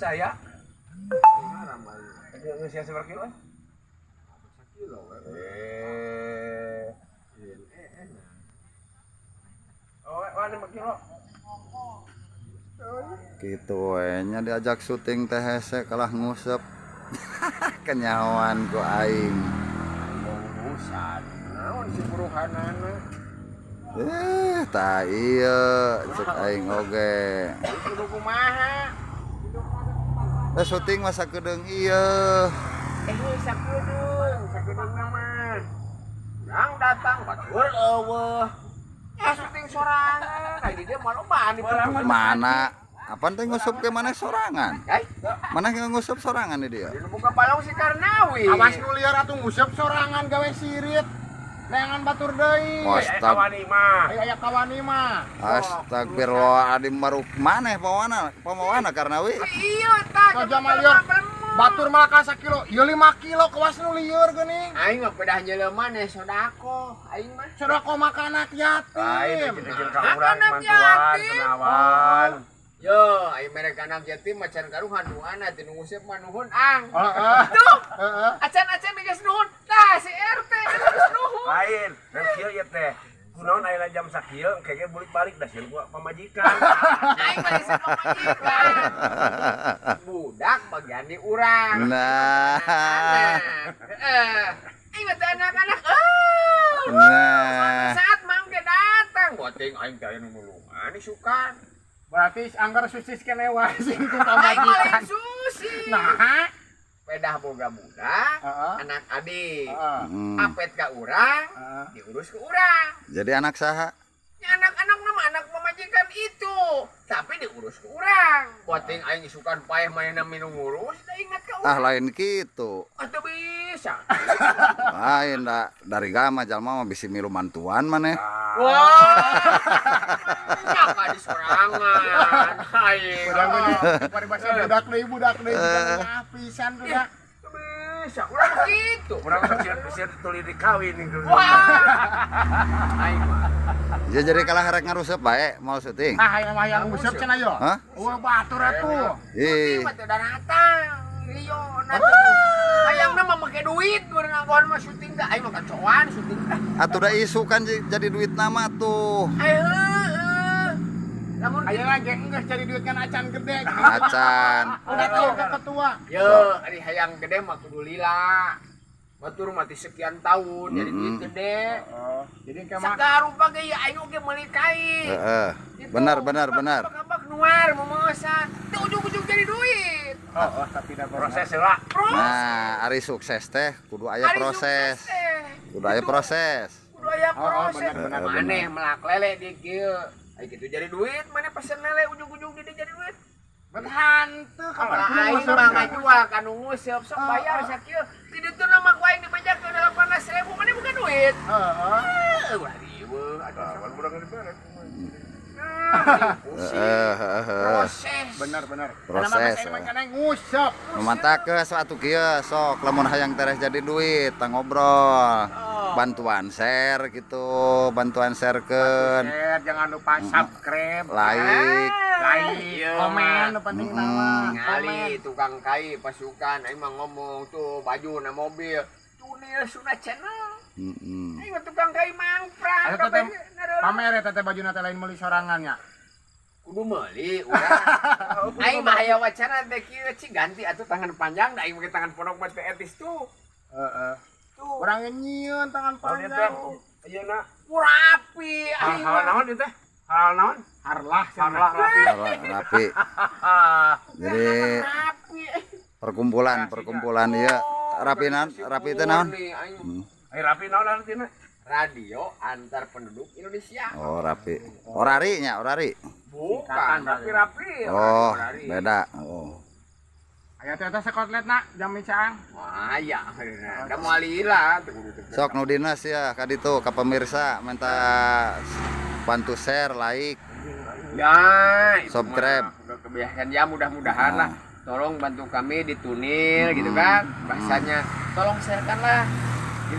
Percaya. Geus sia sabaraha kilo? Sakilo we. Eh. Eh. Oh, wah, 5 kilo. Gitu we nya, diajak syuting teh hese kalah ngusep. Kenyahoan ku aing. Urusan. Naon si buruhanana? Eh, tah iya cek aing oge. Kudu kumaha? Eh, syuting masa kedeung ieu. Eh, sakedeung, sakedeung mah. Urang datang batur euweuh. Ya syuting sorangan, ai di dieu mah lobaan di Mana? Apaan teh nguseup ke mana sorangan? Ai, Mana nguseup sorangan di dia? di nu buka balong si Karnawi. Awas nu liar atuh, nguseup sorangan gawe sirit. Neangan batur deui. Oh, Eh, kawani mah. Ayo aya kawani mah. Astagfirullahaladzim, baru maneh pawana pamawana Karnawi. Iya tah. Saja mah lieur. Batur malah ka sakilo, ieu 5 kilo, kawas nu lieur geuning. Aing mah pedah nyeleuman eh sodako, aing mah. Sodako maka anak Lain yatim. kecil ka urang Anak mantuan, yatim. kenawan. Yo, aing merek anak yatim macan karuhan duana teu nu nguseup mah nuhun ang. Heeh. Tuh, Heeh. acan-acan geus nuhun. Tah si RT geus nuhun. Lain, dan kieu ieu teh. Kunaon ayeuna jam sakieu engke bulik balik da sieun ku pamajikan. Aing mah disieun pamajikan. Budak bagian di urang. Nah. Anak. Heeh. Aing mah teh anak-anak. Eh. Nah. Suatu saat mangke datang. Boting aing teh aya nu nulungan isukan. Berarti anggar susis keneh wae sing ku Aing mah lain pamajikan. susi. Nah, Pedah boga budak, heeh. anak adik. Heeh. Apet ka urang, Heeh. diurus ke urang. Jadi anak saha? Ya, anak-anak nama anak pemajikan itu, tapi diurus ke urang. Boting aing isukan paeh manehna minum ngurus, da ingat ka Ah, urang. lain gitu. Atuh bisa. Lain da dari gama jalma mah bisi milu mantuan maneh. Wah. Nyaka di sorangan. Aing. Budak deui, paribasa budak deui, budak pisan budak. Teu bisa, urang gitu. Urang mah sieun sieun tuli dikawin gitu. Wah. Aing mah. Ya jadi kalah rek ngarusep bae mau syuting. Ah, hayang mah hayang nguseup cenah yo. Hah? Wah, batur atuh. Ih, Mah teu datang. Rio na hayangna mah make duit meureun anggohan mah syuting dah aing mah kacoan syuting dah. Atuh da isu kan jadi duit nama tuh. Eh heueuh. Lamun Ayo lagi geus cari duit kan acan gede. Acan. Udah tahu ke ketua. Yo, ari hayang gede mah kudu lila. Batur mati sekian tahun jadi duit gede. Oh, jadi ke mah Sagarupa ge ya aing oge meuli kain. Heeh. Gitu. Benar benar benar. Bak nuar memesan. Teu ujung-ujung jadi duit. Oh, tapi dah Proses heula. Proses. Nah, ari sukses teh kudu aya Ari proses. sukses teh. Kudu aya Gitu. proses. Kudu aya Oh, proses. benar, benar. Maneh melak lele di kieu. Ai kitu jadi duit, maneh pesen lele ujung-ujung di jadi duit. Bet hantu kapan Lah kudu aing nguseup. mah ngajual ka nu nguseup sok bayar Oh. sakieu. Ti ditu nama ku aing dibejakeun 18.000, maneh bukan duit. Heeh. Eh, ulah riweuh atuh. Kawan urang dibere. Nah, pusing. Heeh, heeh, heeh. Proses. Benar benar. Proses, Karena mah kana nguseup. Memantak suatu kieu sok lamun hayang teres jadi duit tah ngobrol. Oh. Bantuan share gitu, bantuan sharekeun, Share, jangan lupa subscribe, like. Like, Iya. komen, nu penting nama. Ngali tukang kai pasukan aing mah ngomong tuh baju na mobil. Tunil Sunda Channel. Aing mah tukang kai mangprang. Eta teh pamer eta teh bajuna teh lain meuli sorangannya. Kudu meuli urang. Aing mah aya wacana teh kieu cik ganti atuh tangan panjang da aing make tangan pondok mah teh etis tuh. Heeh. Tuh. Urang nyieun tangan Oh, dia teh panjang. ayeuna Rapi aing hal mah. naon ieu teh? Hal naon? Harlah Harlah rapi. Rapi. Jadi Rapi. perkumpulan perkumpulan ieu rapi naon, rapi teh naon? Nih, aing Eh, rapi naon artina? Radio antar penduduk Indonesia. Oh, rapi. Orari nya, orari. Bukan, rapi-rapi. Oh, Orari. beda. Oh. Aya teh eta sekotletna jam caang. Wah, ya, da moal lila teu kudu teu. Sok nu dinas ya ka ditu ka pemirsa minta bantu share, like. Ya, itu Subscribe. mah udah kebiasaan ya, mudah-mudahan Nah. lah. Tolong bantu kami di Tunil gitu kan. Bahasanya tolong sharekan lah.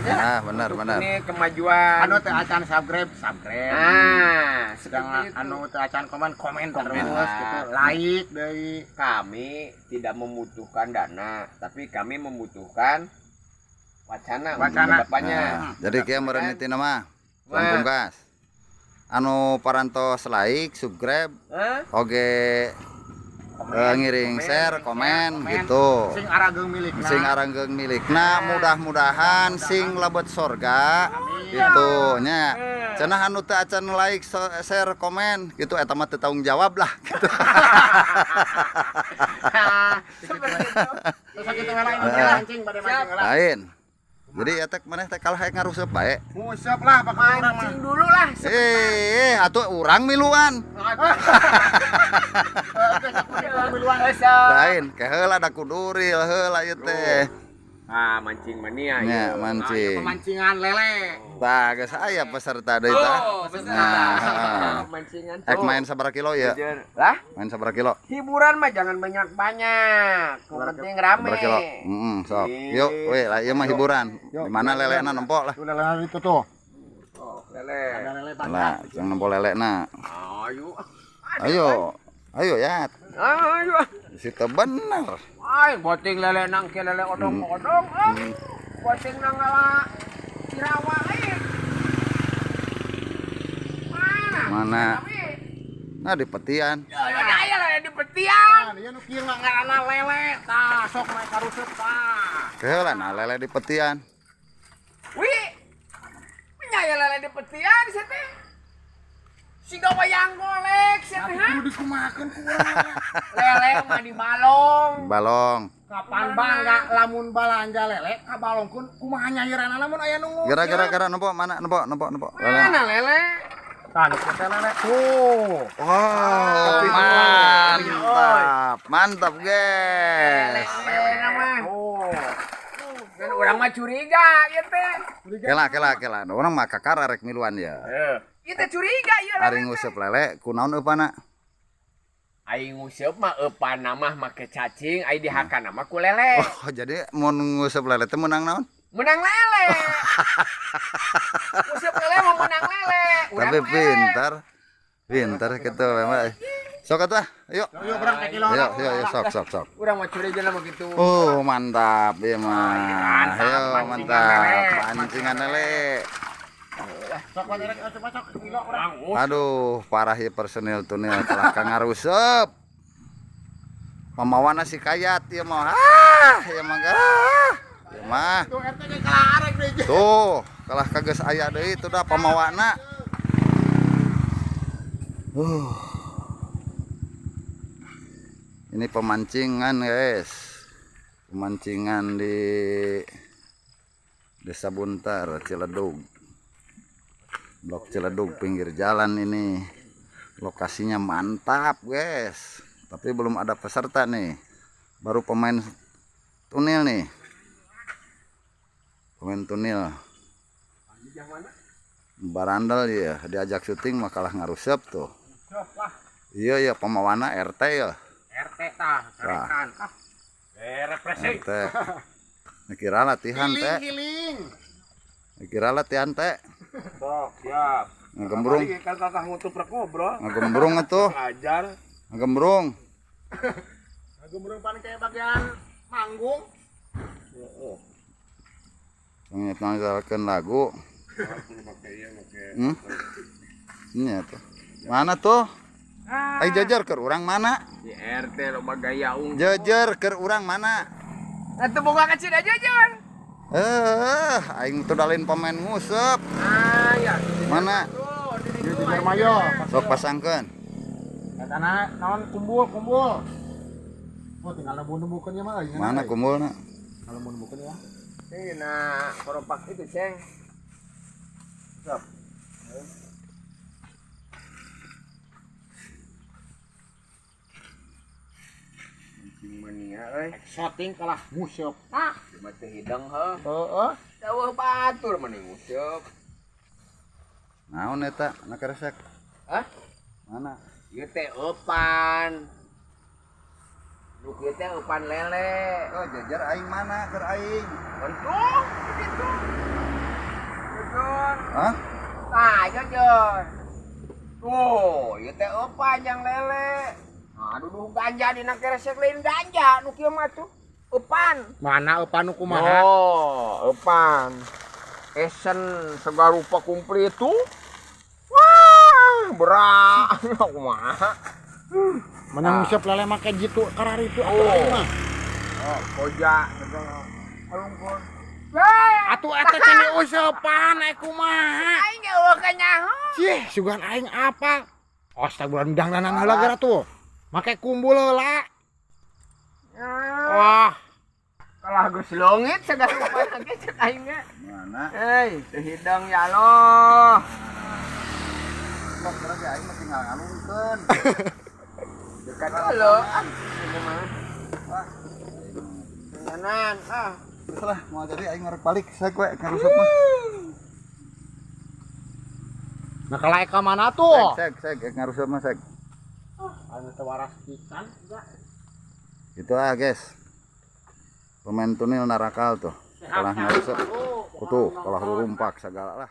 Ah, benar benar. Ini kemajuan. Anu teu acan subscribe, subscribe. Nah, Sedang seperti itu. anu teu acan komen, komen terus Nah. gitu. Like deui. Kami tidak membutuhkan dana, tapi kami membutuhkan wacana, untuk Wacana. kedepannya. Nah, jadi kieu meureun intina mah. Wah. Pungkas. Anu parantos like, subscribe, Hah? oge ngiring share, komen, gitu. Sing arageung milikna. Sing aranggeung milikna mudah-mudahan sing lebet sorga gitu nya. Cenah anu teu acan like, share, komen gitu eta mah teu tanggung jawab lah gitu. Seperti itu. Terus sakitu we lah ini mancing bade mancing heula. Lain. Jadi eta maneh teh kalah hayang ngarusep bae. Nguseup lah pak urang mah. Mancing dulu lah. Eh, atuh urang miluan. Lain, ke heula da kuduril heula ieu teh. Ah, mancing mania Nya, ieu. mancing. Pemancingan lele. Tah, geus aya peserta deui tah. Oh, peserta. Nah, Mancingan Ek tuh. main sabaraha kilo ya? Jujur. Lah, Main sabaraha kilo? hiburan mah jangan banyak-banyak. Yang penting rame. Sabaraha kilo? Heeh, sok. Yuk, we lah ieu mah hiburan. Di mana lelena nempo lah. Tuh lele itu tuh. Oh, lele. Ada lele banyak. Lah, jangan nempo lelena. Ayo. Ayo. Ayo ya. Ayo. Situ bener. Ay, boting lele nang ke lele odong-odong. Ah. Boting nang ngala cirawa eh. Mana? Mana? Tapi Nah, di petian. ya aya lele di petian. Nah, ieu nu kieu ngaranna lele. Tah, sok naik karuseup tah. Keheula nah lele di petian. Wih. Nya lele di petian sia teh. Siga wayang golek sia teh. ha? Kudu dikumahakeun ku urang. Lele mah di balong. Balong. Kapan bangga lamun balanja lele ka balongkeun kumaha nyairanana lamun aya nu nguseup. Gara-gara gara nempo mana nempo nempo nempo. Lele. Mana lele? Tah, nu kieu teh lele. Tuh. Wow, mantap. Mantap, guys. Lele nama. Oh. Kan urang mah curiga ieu teh. Kela kela kela. Urang mah kakara rek miluan ya. Ieu teh curiga ieu lele. Ari nguseup lele kunaon eupana? Aing nguseup mah eupana mah make cacing, aing dihakana mah ku lele. Oh, jadi mun nguseup lele teh meunang naon? Menang lele. Nguseup lele mah menang lele. Urang Tapi mah eleh. pintar. Pintar gitu memang. Sok atuh, yuk. Yuk urang ke kilo. Yuk, yuk, yuk, sok, sok, sok. Urang mah curiga mah gitu. Oh, mantap ieu mah. Ayo, mantap. Pancingan lele. Sok wae rek coba sok kilo urang. Aduh, parah ya personil tunil telah ka ngaruseup. Pamawana si kayat ieu mah. Ah, ieu mah ah. Ieu mah. Tuh RT ge kalah arek deui. Tuh, kalah ka geus aya deui tuh dah pamawana. Ini pemancingan, guys. Pemancingan di Desa Buntar, Ciledug. Blok Ciledug pinggir jalan ini. Lokasinya mantap, guys. Tapi belum ada peserta nih. Baru pemain tunil nih. Pemain tunil. Barandal ya, diajak syuting makalah ngarusep tuh. Iya ya pemawana RT ya. RT tah, karekan. Ah, Refreshing. RT. Kira latihan healing teh. healing. Kira latihan teh. Sok, siap. Ngegembrung, Apalagi kan kakak ngutup rek ngobrol. ngegembrung atuh. Ajar. Ngegembrung. Gembrung paling kayak bagian manggung. Nyetelkeun lagu. Ini tuh. Mana tuh? Ayo jajar ke urang mana? Di RT loba gaya ung. Jajar ke urang mana? Atuh boga kecil aja jalan. Aing tuh dalin pemain ngusep. Ah ya. Mana? Tuh, di Ieu ditu jejer aing mah yo. Sok pasangkeun. Katana naon kumbul kumbul. Oh tinggal nembun-nembukeun nya mah euy. Mana kumpulna? Kalau nembun-nembukeun ya. Ini nah koropak itu ceng. Sok. Mancing mania euy. Shooting kalah nguseup. Ah, Cuma teu hideng heuh. heeh. Jauh batur mending nguseup. Naon eta? Na keresek. Hah? Mana? Ieu teh eupan. Nu kieu teh eupan lele. Oh, jajar aing mana keur aing? Untung gitu. Hah? Nah, jujur. Tuh, ieu teh eupan jang lele. Nah, duduh ganja dina keresek lain ganja nu kieu mah tuh. Eupan. Mana eupan nu kumaha? Oh, eupan. Esen segala rupa komplit tuh. Wah, berat. Kumaha? Menang useup lele make jitu kararitu atuh Oh. aing mah. Oh, koja segala kalungkun. Wah, Atuh eta can diuseupan ai kumaha? aing ge eueuh kanyaho. Cih, sugan aing apa? Astagfirullah dangdanan heula geura tuh. Make kumbul heula. Wah, Kalah geus leungit segala rupa ge cek aing ge. Mana? Hei, teu hidang ya Allah. Blok berarti aing mah tinggal ngalungkeun. Dekat dulu. Ah, ini mah. Wah, Kanan, ah. geus lah, mau jadi aing ngarek balik saya we ngarusup mah. Nah kalau ka mana tuh? Sek sek sek ngarusup mah sek. Anu teu waras pisan. Itu ah, guys. Pemain tunil narakal tuh. Kalah ngarusup. Tuh, kalah rurumpak segala lah.